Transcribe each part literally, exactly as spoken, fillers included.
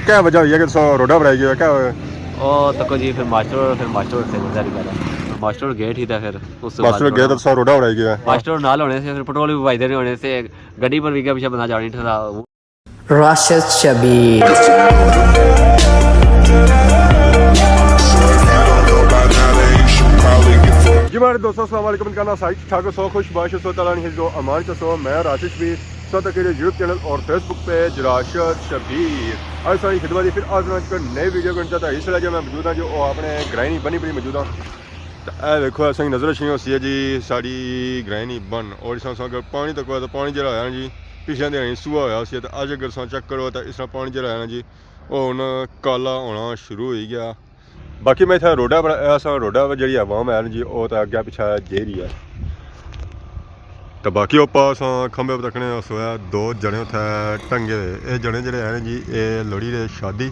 کیا وجہ ہوئی ہے کہ تساں روڈا بنائی گئے ہو؟ کیا ہویا؟ او تکو جی، پھر ماسٹر، پھر ماسٹر اتھے گزر گیا۔ ماسٹر گیٹ ہی تھا، پھر اس تو بعد ماسٹر گیٹ تساں روڈا بنائی گئے ہو؟ ماسٹر نال ہونے سے، پھر پٹرول بھی بھائی دینے ہونے سے، گڈی پر بھی کیا پیچھے بندہ جانی تھا۔ راشد شبیر۔ جی ماڑے دوستو، السلام علیکم۔ کہنا ساری ٹھیک ٹھاک ہو سو، خوش باش ہو سو، تعالیٰ نے حفظ و امان چ سو۔ میں راشد شبیر، سو تک یوٹیوب چینل اور فیس بک پیج راشد شبیر۔ اج ساری خدمت دی پھر حاضر ہاں ایک نئی ویڈیو کے ساتھ۔ اس ویلے جو میں موجود ہاں جو او اپنے گرائیں نی بنی پر موجود ہاں۔ تے اے ویکھو، اساں کی نظر اچھنی ہوسی ہے جی ساڑی گرائیں نی بن، اور اس اگر پانی تکو تے پانی جیہڑا ہویا نا جی، پچھلے دن سوہا ہویا سی، تے اج اگر اساں چیک کرو تے اس طرح پانی جیہڑا ہے نا جی، او ہن کالا ہونا شروع ہوئی گیا۔ باقی میں اتھا روڈا پر، اساں روڈا پر جیہڑی عوام ہے نا جی، او تے اگے پچھے جائی رہی ہے۔ تے باقی اوپر اساں کھمبے پر تکنے، اس ویلے دو جنے اتھے ٹنگے ہوئے۔ اے جنے جیہڑے ہیں نا جی، اے لوڑی رہے شادی،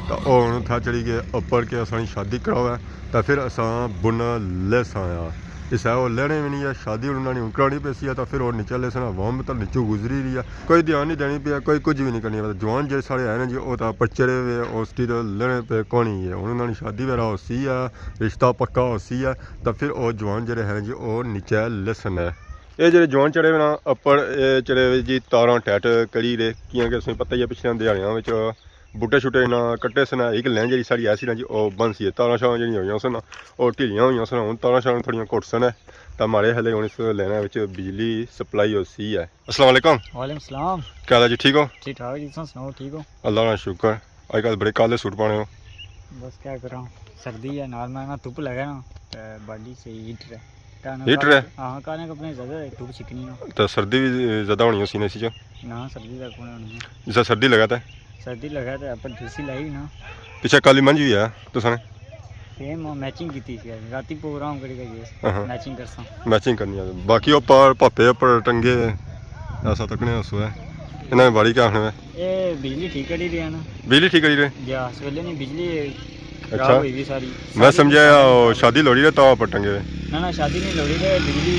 تے او ہن اتھا چڑھی گئے اوپر کہ اساں نی شادی کراؤ ہے۔ تے پھر اساں بنا لیساں آ۔ اس ہے او لینے وی نہیں ہے، شادی انہاں نی کرانی پیسی ہے، تے پھر او نیچے لیسن، عوام تے نیچوں گزری رہی ہے۔ کوئی دھیان نہیں دینی پیا، کوئی کچھ وی نہیں کرنی پیا۔ جوان جیہڑے سارے آئے نے جی، او تے اپر چڑھے ہوئے، اس ٹی تے لینے پے کونی ہے۔ ہن انہاں نی شادی وغیرہ ہوسی ہے، رشتہ پکا ہوسی ہے، تے پھر او جوان جیہڑے ہیں جی، او نیچے لیسن ہے۔ اے جیہڑے جوان چڑھے ہوئے نا اپر، اے چڑھے ہوئے جی تاراں ٹیٹ کری رہے، کیاں کہ تساں پتہ ہی ہے پچھلے دیہاڑیاں وچ بوٹے شوٹے نہ کٹے سن، ایک لین جیہڑی ساڑی ایسی نہ جی، او بند سی، تاراں شاراں جیہڑیاں ہویاں سن، او ڈھیلیاں ہویاں سن، ہن تاراں شاراں تھوڑیاں گھٹ سن، تاں ماڑے خیالے ہن اس لینا وچ بجلی سپلائی ہوسی ہے۔ السلام علیکم۔ وعلیکم السلام۔ کیا حال ہے جی، ٹھیک ہو؟ ٹھیک ٹھاک جی، تساں سناؤ، ٹھیک ہو؟ اللہ نا شکر۔ اج کل بڑے کالے سوٹ پانے ہو۔ بس کیا کراں، سردی ہے، نال میں نا دھپ لگا نا، تے باڈی سے ہیٹر ہے۔ کہنے ہیٹر ہے؟ کپڑے، ہاں، کہنے کپڑے زیادہ ہے، دھوپ چھکنی نا۔ تے سردی بھی زیادہ ہونی ہے سینے سی جو؟ نہ، سردی تک کون ہونی ہے۔ جیسا سردی لگا تے؟ سردی لگا تے اپر ڈی سی لائی نا۔ پیچھے کالی منج بھی ہے، تو سنے؟ سیم میچنگ کیتی سی، راتی پروگرام کری گئی ہے۔ ہاں۔ میچنگ کرساں۔ میچنگ کرنی ہے۔ باقی اوپر پاپے اوپر ٹنگے، ایسا تکنے ہسو ہے۔ انہاں نے باری کیا آخنے میں؟ اے بجلی ٹھیک کری رہے ہیں نا۔ بجلی ٹھیک کری رہے؟ یا، سویلے نہیں، بجلی خراب اچھا۔ ہوئی وی ساری۔ میں ساری سمجھا ساری او خراب۔ شادی لوڑی رہے تاں اوپر ٹنگے ہوئے۔ نہ، نہ، شادی نہیں لوڑی رہے، بجلی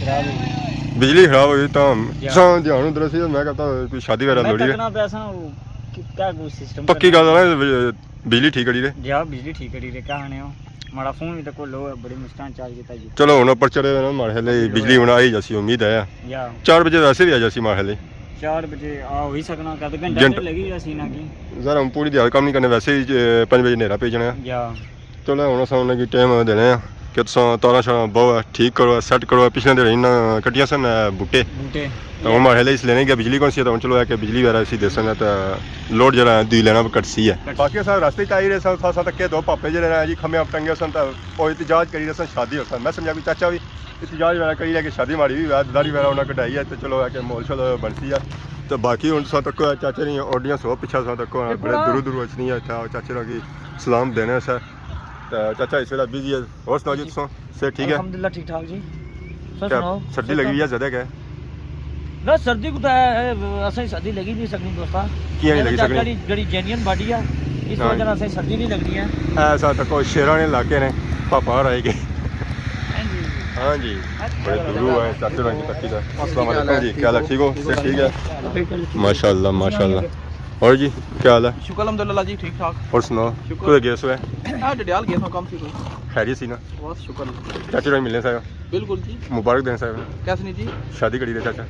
خراب ہوئی۔ بجلی خراب ہوئی تاں یا۔ تساں دھیان ادھر سی، میں کہتا کوئی شادی وغیرہ میں لوڑی رہے۔ تکنا پیا سا، او کہ-، کیا کوئی سسٹم پکی کرنا۔ گل ہے، بجلی ٹھیک کری رہے۔ یا، بجلی ٹھیک کری رہے، کیا آنے ہو؟ ماڑا فون بھی تکو لو ہے، بڑی مشکل چارج کیتا جی۔ چلو، ہن اوپر چڑھے ہوئے نا، ماڑے خیال بجلی ہن آئی جاسی، امید ہے۔ یا۔ چار بجے ویسے بھی آ جاسی، ماڑے خیال۔ چار بجے آ ہوئی سکنا، کد گھنٹہ جنٹ- تے لگی جاسی نا کی۔ ذرا ہن پوری دیہاڑ کم نہیں کرنے، ویسے ہی، اے، پنج بجے نیرا پئی جانا۔ یا۔ چلو، ہن اساں انہاں کی ٹائم دینے آں کہ تساں تاراں شاراں بہو ہے، ٹھیک کرو، سیٹ کرو، پچھلے دیہاڑے انہاں کٹیاں سن، اے، بوٹے۔ بوٹے۔ تے ہن ماڑے خیال اس لینے کہ بجلی کون سی ہے، تے ہن چلو اے کہ بجلی وغیرہ اسی دیسن تے لوڈ جیہڑا ہے، دوئی لینا گھٹ سی ہے۔ باقی اساں راستے چ آئی رہے ساں، اساں تکے دو پاپے جیہڑے نے جی کھمبے اپ ٹنگے سن، تے او احتجاج کری رہے سن شادی ہوسن۔ میں سمجھا کوئی چاچا وی احتجاج وغیرہ کری رہے کہ شادی ماڑی وی ہووے، داڑھی وغیرہ انہاں کڈھائی ہے، تے چلو اے کہ ماحول شول بنسی ہے۔ تے باقی ہن تساں تکو چاچے نی آڈینس ہو، پچھے تساں تکو بڑے دوروں دوروں اچھنی ہے اتھا چاچے ہوراں کی سلام دینے سے۔ تے چاچا اس ویلے بزی ہے۔ ہور سناؤ جی، تساں صحت ٹھیک ہے؟ الحمدللہ ٹھیک ٹھاک جی۔ تساں کیا سناؤ، سردی لگی ہوئی ہے زیادہ کیا؟ نہ، سردی کو تو ہے، اساں سردی لگی نہیں سکنی دوستا۔ کیاں نہیں لگی سکنی؟ جیڑی جینیئن باڈی ہے، اس وجہ نال اساں سردی نہیں لگنی ہے۔ ایسا تو کوئی شیراں نے علاقے نے، پاپا ہور آئی گئے۔ ہاں جی۔ ہاں جی۔ بڑے دوروں آئے، چاچے ہوراں کی تکی دا۔ السلام علیکم جی، کیا حال ہے؟ ٹھیک ہو؟ صحت ٹھیک ہے؟ ماشاءاللہ، ماشاءاللہ۔ اور جی، کیا حال ہے؟ شکر الحمدللہ جی، ٹھیک ٹھاک۔ اور سناؤ، شکر۔ کدھر گئے سو ہے؟ ہاں، ڈڈیال گئے سو، کم سی کوئی۔ خیریت سی نا؟ بس شکر۔ چاچے ہوراں ملنے سارے؟ بالکل جی۔ مبارک دینے سارے؟ کیسے نہیں جی؟ شادی کری رہے چاچا؟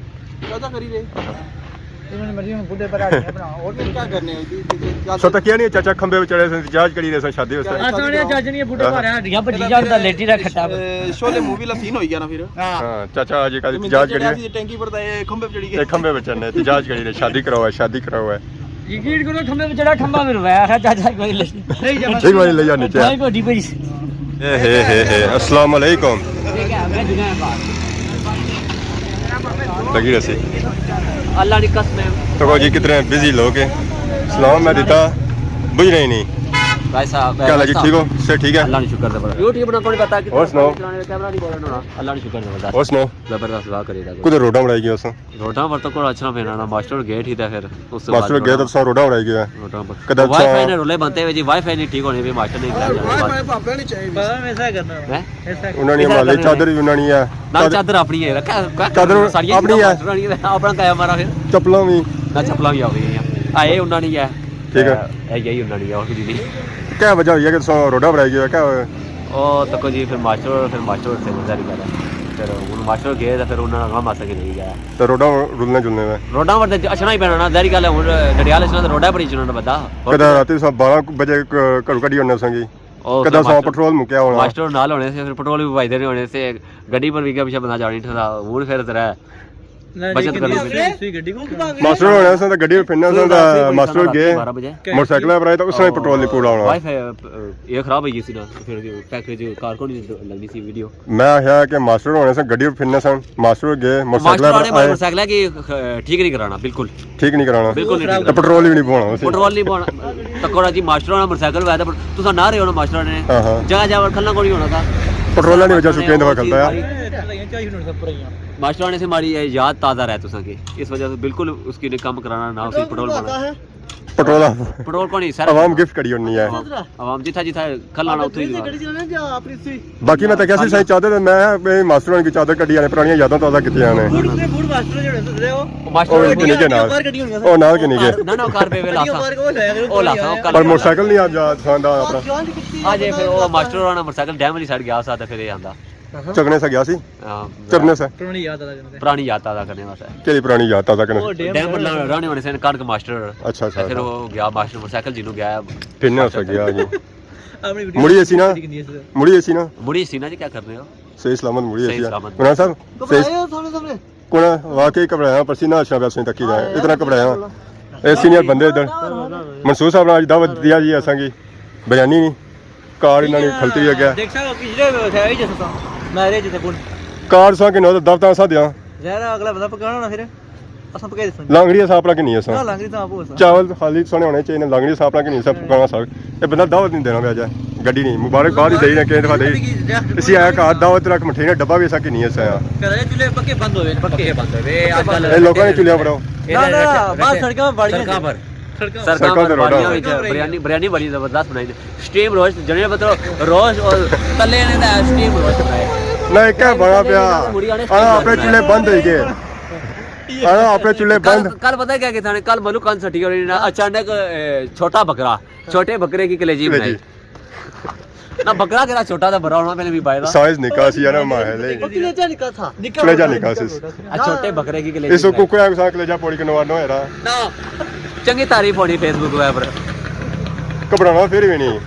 چاچا کری رہے۔ انہوں نے مرضی ہوں بڈھے پر آ گئے اپنا، اور پھر کیا کرنے ہیں جی؟ سو تک کیا نہیں، چاچا کھمبے پہ چڑھے سن، احتجاج کری رہے سن شادی واسطے۔ آ سونے چاچے نہیں بڈھے پر آ، ڈھیا بڈی جان دا لیٹی رہا کھٹا۔ شعلے مووی لا سین ہوئی گیا نا پھر۔ ہاں۔ ہاں، چاچا آج کل احتجاج کری رہے۔ ٹینکی پر تے کھمبے پہ چڑھی گئے۔ تے کھمبے پہ چڑھنے، احتجاج کری رہے، شادی کراؤ ہے، شادی کراؤ ہے۔ یقین کرو، کھمبے پہ چڑھا، کھمبا بھی روایا، آخر چاچا کوئی لے۔ ٹھیک بھائی، لے جا نیچے۔ بھائی کوئی بھائی۔ اے ہے، ہے، ہے۔ السلام علیکم۔ لگی رہسی۔ اللہ دی قسم ہے۔ تو جی کتنے بزی لوگ ہیں۔ سلام میں دیتا، بجھ رہے نہیں۔ بھائی صاحب، کیا حال ہے جی، ٹھیک ہو؟ صحت ٹھیک ہے؟ اللہ نے شکر ہے بڑا۔ یوٹیوب نہ کوئی پتا کہ اور سناؤ۔ کیمرہ نہیں بولنا۔ اللہ نے شکر ہے بڑا۔ اور سناؤ۔ زبردست، دعا کرے گا۔ کدھر روڈاں بنائی گئے اساں؟ روڈاں پر تو کوئی اچھا پھیرنا نا، ماسٹر گیٹ ہی تھا پھر۔ اس تو بعد ماسٹر گیٹ روڈاں تو سارا روڈا بنائی گیا۔ روڈاں پر۔ کدھر وائی فائی نے رولے بنتے ہوئے جی، وائی فائی نہیں ٹھیک ہونے پہ ماسٹر نہیں بنایا۔ وائی فائی پاپا نہیں چاہیے۔ پتا نہیں ایسا کرنا۔ ہیں؟ ایسا انہاں نے ایسا مالے کرنا چادر ہے۔ بھی انہاں نے ہے۔ نہ چادر، چادر اپنی ہے، رکھا، رکھا چادر ساریاں اپنی ہے۔ ماسٹر نہیں ہے، اپنا کایا مارا پھر۔ چپلاں بھی۔ نہ چپلاں بھی آ گئی ہیں۔ آئے انہاں نے ہے۔ ٹھیک ہے۔ اے یہی انہاں نے اور کچھ نہیں۔ کیا وجہ ہوئی ہے کہ تساں روڈاں پر آئی گئے ہو؟ کیا ہویا؟ او تکو جی، پھر ماسٹر، پھر ماسٹر سے ظاہری گل ہے۔ پھر ہن ماسٹر گئے تے پھر انہاں نے غم آسا کہ نہیں گیا۔ تے روڈاں رلنے جلنے میں؟ روڈاں پر تے اچھنا ہی پینا نا، ظاہری گل ہے، ہن ڈڈیال اچھنا تے روڈاں پر ہی اچھنا نا بندہ۔ اور کدے کیا؟ رات سا بارہ بجے ک-، گھروں کڈی ہونے سنگی۔ او کدے سا ماسٹر، پٹرول مکیا ہونا۔ ماسٹر نال ہونے سے، پھر پٹرول بھی پوائی دینے ہونے سے، گڈی پر بھی کیا پیچھے بندہ جانا نہیں تھا، ہن پھر ذرا بچت کرنی پڑی۔ ماسٹر ہونے سے تے گڈی پھرنے سے تے ماسٹر گئے، بارہ بجے۔ موٹر سائیکل پر آئے تے اس نے پٹرول نہیں پورا ہونا۔ وائی فائی، اے خراب ہوئی گئی سی نا، پھر پیکج کار کو نہیں لگنی سی ویڈیو۔ میں آخیا کہ ماسٹر ہونے سے گڈی پھرنے سن، ماسٹر گئے، موٹر سائیکل پر آئے۔ موٹر سائیکل کی ٹھیک نہیں کرانا، بالکل۔ ٹھیک نہیں کرانا۔ بالکل نہیں ٹھیک تے کرانا۔ پٹرول ہی نہیں پوانا اسی۔ پٹرول نہیں پوانا۔ تکو جی ماسٹر ہونا موٹر سائیکل ہویا تے تساں نہ رہے ہونا ماسٹر نے۔ ہاں، ہاں۔ جگہ جگہ کھلنا کوئی ہونا تھا۔ پٹرول نہیں وجہ سے کئی دفعہ کھلتا ہے۔ ماسٹر نے سے ہماری یہ یاد تازہ رہے تساں کی۔ اس وجہ سے بالکل اس کی نے کم کرانا نہ، اسی پٹرول پوانا۔ پٹرول۔ پٹرول کو نہیں سر۔ عوام گفٹ کری ہونی ہے۔ عوام جتھا جتھا کھلانا اتھے ہی دینا۔ باقی میں تکیا سی سائیں چادر، میں، میں ماسٹر ہونا کی چادر کڈی آنے، پرانیاں یاداں تازہ کیتیاں نے۔ بوٹ، بوٹ ماسٹر جڑے سدے ہو۔ او ماسٹر او کنی کے نال۔ او نال کنی کے۔ نہ، نہ، کار پہ ویلا سا۔ او لا سا، او کل۔ پر موٹر سائیکل نہیں آ جا تھاندا اپنا۔ آ جے پھر او ماسٹر ہونا موٹر سائیکل ڈیم والی سائیڈ گیا سا تے پھر اے آندا۔ چکنے سے گیا سی؟ ہاں۔ چکنے سے؟ پرانی یاد تازہ کرنے۔ پرانی یاد تازہ کرنے واسطے۔ کیڑی پرانی یاد تازہ کرنے؟ او ڈیم پر رہنے ہونے سے کڑک ماسٹر۔ اچھا، اچھا، تے پھر اچھا۔ او گیا ماسٹر موٹر سائیکل جنوں گیا۔ پھرنے سے گیا جی۔ اپنی ویڈیو مڑی اسی نا؟ مڑی اسی نا؟ مڑی اسی نا جی، کیا کرنے ہو؟ صحیح سلامت مڑی صحیح اسی نا۔ سلامت۔ عمران صاحب، گھبرائے ہو سامنے سامنے؟ کون ہے؟ واقعی گھبرایا، پسینہ اچھنا پیا سوئی تکی جائے، اتنا گھبرایا۔ اے سینئر بندے ادھر۔ منصور صاحب نے اج دعوت دیا جی اساں کی بریانی نہیں۔ کار انہاں نے کھلتی ہوئی اگے۔ دیکھ سا کچھ جے ہے، اے جیسا سا۔ میرے جیسے کون؟ کار سا کہ نو دعوتاں سا دیاں۔ ظاہر ہے اگلا بندہ پکانا ہونا پھر۔ اساں پکائی دساں۔ لانگڑی اساں اپنا کہ نہیں اساں۔ نہ، لانگڑی تاں آپ اساں۔ چاول خالی سونے ہونے چاہیے، لانگڑی اساں اپنا کہ نہیں اساں پکانا سا۔ اے بندہ دعوت نہیں دینا پیا جائے۔ گڈی نہیں، مبارک باد ہی دئی نے، کہیں دفعہ دئی۔ اسی آیا گھر دعوت رکھ مٹھائی نے ڈبہ بھی اساں کہ نہیں اساں آیا۔ گھر دے چولہے پکے بند ہوئے، پکے بند ہوئے۔ اج کل اے لوکاں نے چولہے پر۔ نہ، نہ، باہر سڑکاں پر بڑی سڑکاں پر۔ سڑکاں سڑکاں پر تے روڈاں باڑیاں پر۔ وچ بریانی، بریانی بڑی زبردست بنائی نے۔ سٹیم روسٹ، جنے مطلب روسٹ اور تلے نے دا سٹیم روسٹ بنائے۔ نہ، ایک ہے بڑا پیا۔ مڑی آنے آنا اپنے چولہے بند ہوئی گئے۔ آنا اپنے چولہے بند۔ کل، کل پتہ کیا کیتا نے؟ کل ملو کن سٹی ہوئی نا، اچانک، اے، چھوٹا بکرا، چھوٹے بکرے کی کلیجی بنائی۔ نہ، بکرا کیڑا چھوٹا تھا، بڑا ہونا پہلے بھی پائے دا۔ سائز نکا سی یار، ماحول ہے۔ وہ کلیجا نکا تھا۔ کلیجا نکا سی۔ آ، چھوٹے بکرے کی کلیجی اس کو بنائی۔ کوئی ایسا کلیجا پوڑی کنوار نہ ہویا۔ نہ، چنگی تعریف ہونی فیس بک پر۔ گھبرانا پھر بھی نہیں۔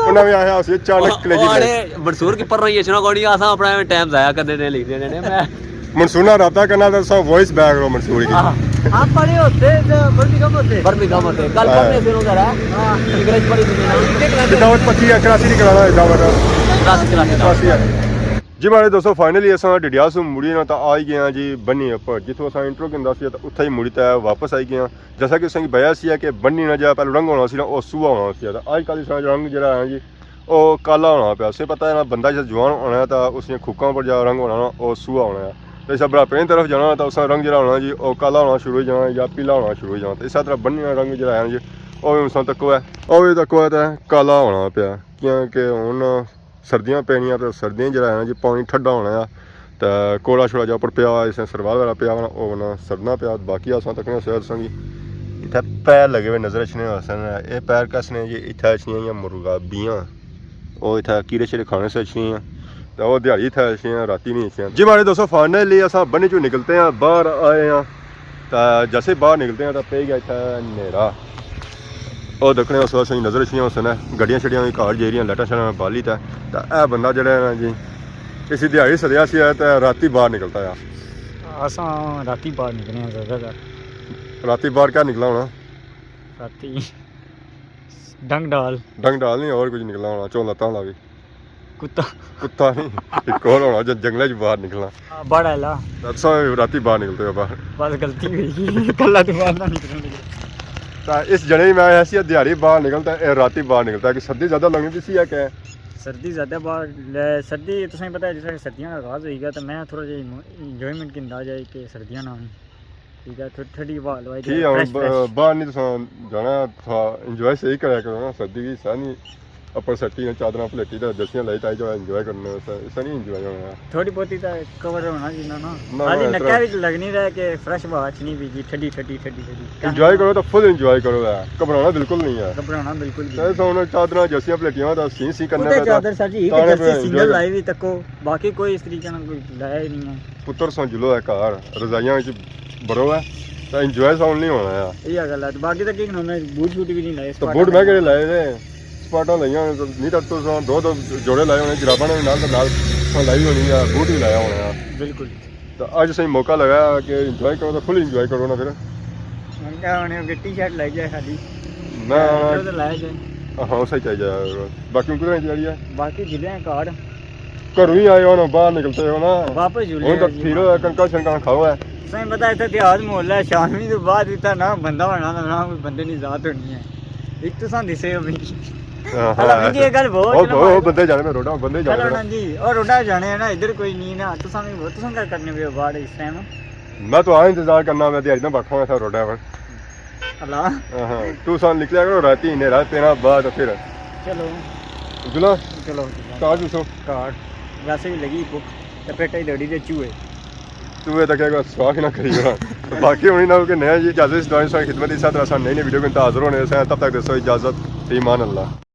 انہاں بھی آیا اسی اچانک کلیجی بنائی۔ منصور کی پر نہیں اچھنا کوئی نہیں، اساں اپنا ٹائم ضائع کرنے نے، لکھ دینے نے۔ میں منصور نال رابطہ کرنا تے تساں وائس بیک کرو منصور کی۔ ہاں۔ آپ پڑھے ہوتے تے برمنگھم ہوتے۔ برمنگھم ہوتے۔ کل ہاں۔ پڑھنے سے ذرا۔ ہاں۔ انگلش پڑھی تھی نا۔ دعوت پکی ہے، کراچی نہیں کرانا ہے دعوت۔ کراچی، کراچی، کراچی۔ کراچی ہے۔ جی ماڑے دوستو، فائنلی اساں ڈڈیال سوں مڑی نا تے آئی گئے ہاں جی بنی اپر، جتھوں اساں انٹرو کیندا سی تے اتھے ہی مڑی تے واپس آئی گئے ہاں۔ جیسا کہ تساں کی پتہ سی کہ بنی نا جیڑا پہلے رنگ ہونا سی نا، او سوہا ہونا سی، تے آج کل اس نا رنگ جیڑا ہے جی، او کالا ہونا پیا۔ اسے پتہ ہے نا، بندہ جس جوان ہونا ہے تاں اس نے کھوکاں پر جیڑا رنگ ہونا نا، او سوہا ہونا ہے۔ تے اس بڑھاپے نی طرف جانا نا، تاں اس نا رنگ جیڑا ہونا جی، او کالا ہونا شروع ہو جانا یا پیلا ہونا شروع ہو جانا۔ تے اس طرح بنی نا رنگ جیڑا ہے نا جی، او وی اس نا تکو ہے، او وی تکو ہے تے کالا ہونا پیا، کیونکہ ہن سردیاں پینیاں تے سردیاں جیڑا ہے نا جی، پانی ٹھڈا ہونا ہے۔ تے کوڑا شوڑا جا اپر پیا ہوا، اس نے سروال وغیرہ پیا ہونا، او ہونا سڑنا پیا۔ باقی اساں تکنے سویا تساں کی اتھے پیر لگے ہوئے نظر اچھنے ہوسن۔ اے پیر کس نے جی؟ اتھے اچھنیاں یا مرغابیاں، او اتھے کیڑے شیڑے کھانے سے اچھنیاں۔ تے او دیہاڑی اتھے اچھنیاں، راتی نہیں اچھنیاں۔ جی ماڑے دوستو، فائنلی اساں بنی چوں نکلتے ہیں، باہر آئے ہیں۔ تے جیسے باہر نکلتے ہیں تے پئی گیا اتھے نیرا۔ او دکھنے اس واسطے نظر اچھنیاں ہوسن، گڈیاں شڈیاں وی گھر جائی رہیاں، لائٹاں شائٹاں بالی تے، تے اے بندہ جیڑا ہے نا جی، اسی دیہاڑی سدیا سی تے راتی باہر نکلتا ہے۔ اساں راتی باہر نکلنے آں زیادہ تر۔ راتی باہر کیا نکلنا ہونا؟ راتی ڈنگ ڈال۔ ڈنگ ڈال نہیں، اور کچھ نکلنا ہونا، چون لتاں والا وی۔ کتا۔ کتا نہیں، ایک اور ہونا جو جنگلے چ باہر نکلنا۔ ہاں، بڑ آلا۔ تساں راتی باہر نکلتے ہو باہر۔ بس غلطی ہوئی گئی، کلا تو باہر نہ نکلنا۔ تاں اس جنے میں ایسی دیہاڑی باہر نکلتا ہے، اے راتی باہر نکلتا ہے کہ سردی زیادہ لگنی سی یا کیا؟ سردی زیادہ باہر، لے، سردی تساں پتہ ہے جس طرح سردیاں دا آغاز ہوئی گیا، تو میں تھوڑا جہا انجوائمنٹ گھندا جائے کہ سردیاں نہ ہون۔ ٹھیک ہے، تھوڑی ٹھنڈی ہوا لوائی ٹھیک ہے، جائے، ہن فریش، ب-، فریش۔ باہر نہیں تساں جانا تھا، انجوائے صحیح کریا کرو نا، سردی کی سا نہیں۔ اپر سٹی نے چادراں پلیٹی تے جرسیاں لائی تے آئی جاؤ، انجوائے کرنے واسطے، اس طرح نہیں انجوائے ہونا۔ تھوڑی بہتی تے کور ہونا جی، نہ، نہ۔ نہ، خالی نہ، اس نکا طرح وچ لگنی رہے کہ فریش ہوا اچھنی پی جی، ٹھڈی، ٹھڈی، ٹھڈی، ٹھڈی۔ انجوائے کرو تے فل انجوائے کرو ہے، گھبرانا بالکل نہیں ہے۔ گھبرانا بالکل بھی تے نہیں۔ سو ہن چادراں جرسیاں پلیٹیاں تے سین سی کرنے اتے پے تے چادر سر جی، ایک تانے جرسی پہ سنگل انجوائے لائی ہوئی تکو، باقی کوئی اس طریقے نال کوئی لایا ہی نہیں ہے۔ پتر سو جلو ہے گھر، رضائیاں وچ بڑو ہے، تے انجوائے ساؤنڈ نہیں ہونا ہے۔ یہ گل ہے، تے باقی تے کی کرنا، میں بوٹ شوٹ بھی نہیں لائے، تو سپاٹا بوٹ میں لائے۔ کہڑے لائے نے؟ سپاٹا لائیاں ہونے، نہیں تو تساں دو دو جوڑے لائے ہونے، جراباں نے نال تے نال تساں لائی ہونی ہے، بوٹ بھی لایا ہونا ہے۔ بالکل۔ تو اج صحیح موقع لگا کہ انجوائے کرو، تو فل انجوائے کرو نا پھر۔ ہن کیا ہونے، اگے ٹی شرٹ لائی جائے خالی۔ میں تے لایا جائے۔ ہاں، صحیح چاہیے۔ باقی کدھر چلی جائے؟ باقی ضلع کارڈ۔ گھروں ہی آئے ہو نا، باہر نکلتے ہو نا۔ واپس جلے ہن تک ہیں جی، پھرو ہے، واپس۔ کنکا شنکا کھاؤ ہے۔ تساں پتہ اتھے تہاج ماحول ہے، شامی تو بعد اتنا نہ بندہ ہونا، نہ کوئی بندے نی ذات ہونی ہے۔ ایک تساں دسے ہو بھی۔ ہاں، ہاں، حالانکہ ایسے۔ یہ گل بہت او، چلو او، مارو۔ بندے جانے میں روڈا، بندے جانے چلو میں۔ نا جی، اور روڈا جانے ہیں نا، ادھر کوئی نہیں نا، تساں بھی، تساں کیا کرنے پے ہو باہر اس ٹائم؟ میں تو آ انتظار کرنا، میں دیہاڑی نہ بیٹھا ہوا تھا روڈا پر۔ اللہ۔ ہاں، ہاں۔ تساں نکلیا کرو راتی، نیرا پینا بعد پھر۔ چلو۔ چلو۔ چلو۔ کارڈ دسو۔ کارڈ۔ ویسے بھی لگی بھوک، تے پیٹا ہی دڑی دے چوہے۔ چوہے تک ایک سواگ نہ کری ہوا۔ باقی ہونی نہ ہو کہ نیا جی اجازت اس دوران ساری خدمت اس طرح نئی نئی ویڈیو کے حاضر ہونے سے، تب تک دوستو اجازت، فی امان اللہ۔